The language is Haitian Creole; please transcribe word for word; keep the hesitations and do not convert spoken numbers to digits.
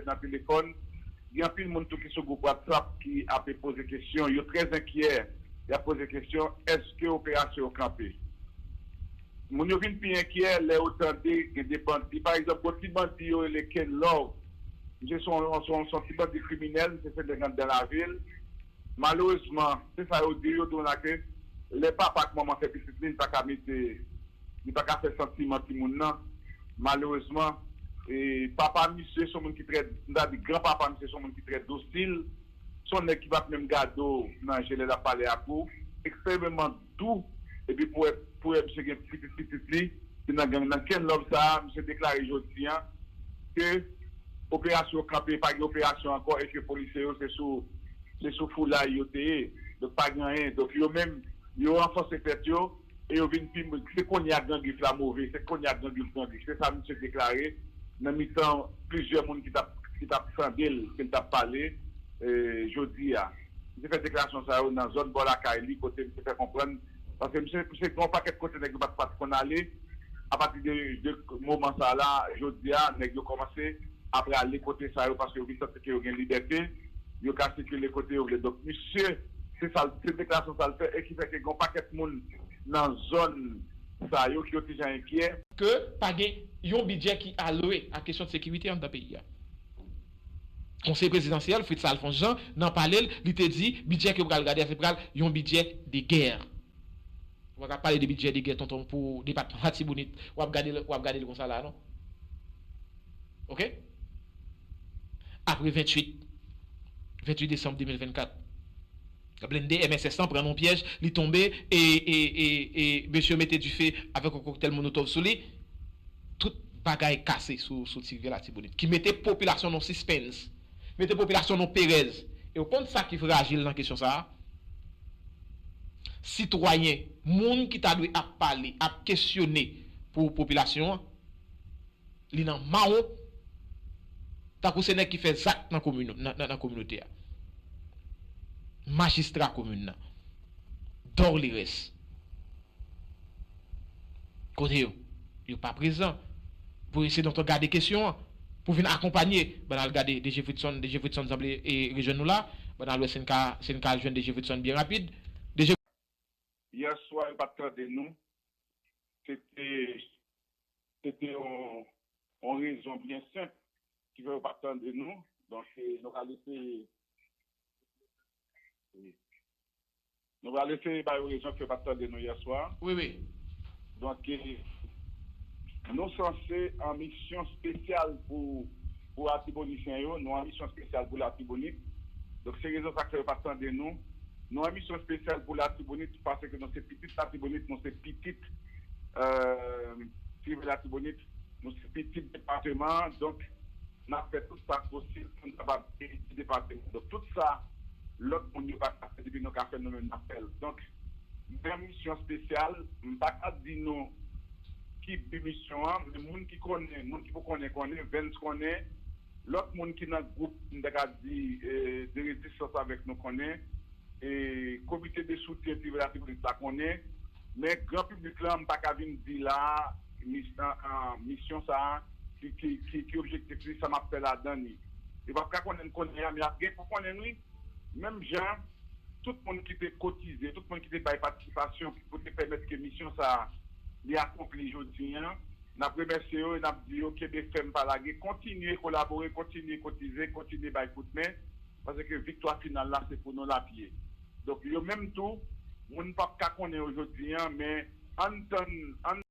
nan telefòn. Gen anpil moun tou ki sou gwoup WhatsApp ki ap poze kesyon. Yo trè enkyè. Y ap poze kesyon, èske operasyon yo kanpe? Moun yo vin pi enkyè lè yo tande gen de bandi. Pa egzanp, gon ti bandi yo rele Ken Love. Misye se yon, se yon, se yon ti bandi kriminèl, misye se nèg anndan lavil. Malerezman, se sa yo di, yo di w la ke lè papa ak manman fè pitit li, li pa ka mete, li pa ka fè santiman timoun nan. Malerezman, e, papa misye se yon moun ki trè, m ta di granpapa misye se yon moun ki trè dosil, se yon nèg ki p ap menm gade w nan je lè l ap pale ak ou, ekstrèmeman dou, epi pou wè, pou wè misye gen pitit pitit li, ki nan gang nan. Ken Love sa a, misye deklare jodi a ke operasyon yo kanpe, pa gen operasyon ankò, e ke polisye yo se sou, se sou foulay yo te ye. Donk pa gen anyen. Donk yo menm, yo ranfòse tèt yo, e yo vin pi, se kounye a Grangif la move, se kounye a Grangif, Grangif. Se sa misye deklare nan mitan plizyè moun ki t ap, ki t ap tande l, ke l t ap pale, e, jodi a. Misye fè deklarasyon sa yo nan zòn bò lakay li, kote misye fè konprann, paske misye, misye gen yon pakèt kote nèg yo pa t, pa t konn ale. Apati de, de moman sa a la, jodi a, nèg yo kòmanse ap rale kote sa yo, paske yo vin santi ke yo gen libète, yo ka sikile kote yo vle. Donk, misye, se sa l, se deklarasyon sa l fè, e ki fè ke gen yon pakèt moun nan zòn sa yo ki yo ti jan enkyè. Ke pa gen yon bidjè ki alwe a kesyon de sekirite anndan peyi a. Konseye prezidansyèl, Fritz Alphonse Jean, nan pale l, li te di, bidjè ke yo pral gade a, se pral yon bidjè de gè. W ap pale de bidjè de gè, tonton, pou depatman Latibonit, w ap gade l, w ap gade l konsa la, non? Oke? Apre venntuit, venntuit desanm de mil vennkat, blende M S S lan pran nan yon pyèj, li tonbe, e, e, e, e mesye yo mete dife avèk yon koktèl molotov sou li. Tout bagay kase sou, sou ti rivyè Latibonit, ki mete popilasyon nan sispens, mete popilasyon nan perèz. E w konn sa ki frajil nan kesyon sa a? Sitwayen, moun ki ta dwe ap pale, ap kesyone pou popilasyon an, li nan mawon, tankou se nèg ki fè zak nan komin, nan, nan, nan kominote a. Majistra komin nan, Dorleres. Kote yo? Yo pa prezan. Pou eseye donk gade kesyon an, pou vin akonpanye. Ban n al gade D G Fritson, D G Fritson sanble e rejwenn nou la. Ban n al wè si n ka, si n ka jwenn D G Fritson byen rapid. D G. Yè swa, yo pa t tande nou. Se te, se te yon, yon rezon byen senp ki fè yo pa t tande nou. Donk, e, nou pral eseye, nou pral eseye ba yo rezon ki fè yo pa t tande nou yè swa. Wi, wi. Donk, e, nou sanse an misyon espesyal pou, pou Latibonityen yo, nou an misyon espesyal pou Latibonit. Donk, se rezon sa k fè yo pa t tande nou. Nou an misyon espesyal pou Latibonit, paske nou se pitit Latibonit, nou se pitit, euh, Ti Rivyè Latibonit, nou se pitit depatman an. Donk, n ap fè tout sa k posib pou n kapab ede depatman. Donk, tout sa lòt moun yo pa ka fè, depi nou ka fè, nou menm n ap fè l. Donk, men misyon espesyal, m pa ka di nou ki bi misyon an, men moun ki konnen, moun ki pou konnen, konnen, Vens konnen, lòt moun ki nan gwoup, m ta ka di, e, de rezistans avèk nou konnen, e, komite de soutyen Ti Rivyè Latibonit la konnen, men gran piblik la, m pa ka vin di la a, mis-, an, an, misyon sa a, ki, ki, ki, ki objektif li, sa m ap fè ladan li. Yo p ap ka konnen l kounye a, men y ap gen pou konnen l, wi. Menm jan, tout moun ki te kotize, tout moun ki te bay patisipasyon ki pou te pèmèt ke misyon sa a, li akonpli jodi a, n ap remèsye yo e n ap di yo kenbe fèm, pa lage, kontinye kolabore, kontinye kotize, kontinye bay kout men, paske viktwa final la, se pou nou l ap ye. Donk, yo menm tou, moun p ap ka konnen yo jodi a, men ann tann, ann